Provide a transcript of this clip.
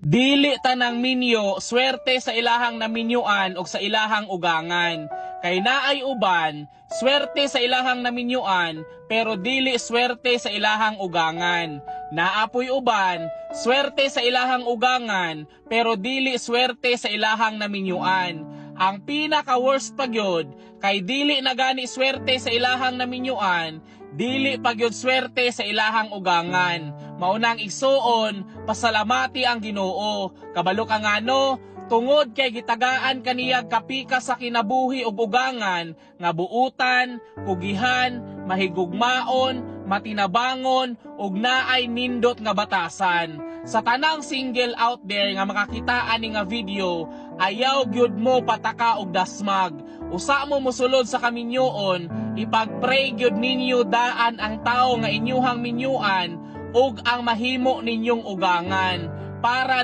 Dili tanang minyo swerte sa ilahang naminyuan og sa ilahang ugangan. Kay naay uban, swerte sa ilahang naminyuan, pero dili swerte sa ilahang ugangan. Naa poy uban, swerte sa ilahang ugangan, pero dili swerte sa ilahang naminyuan. Ang pinaka worst pa gyud, kay dili na gani swerte sa ilahang naminyuan, dili pa gyud swerte sa ilahang ugangan. Mao nang, igsuon, pasalamati ang Ginoo. Kabalo ka ngano? Tungod kay gitagaan kaniya kapika sa kinabuhi ug ugangan nga buutan, kugihan, mahigugmaon, matinabangon ug naay nindot nga batasan. Sa tanang single out there nga makakita ani nga video, ayaw gyud mo pataka og dasmag. Usa mo mosulod sa kaminyoon, ipag-pray gyud ninyo daan ang tawo nga inyuhang minyuan ug ang mahimo ninyong ugangan para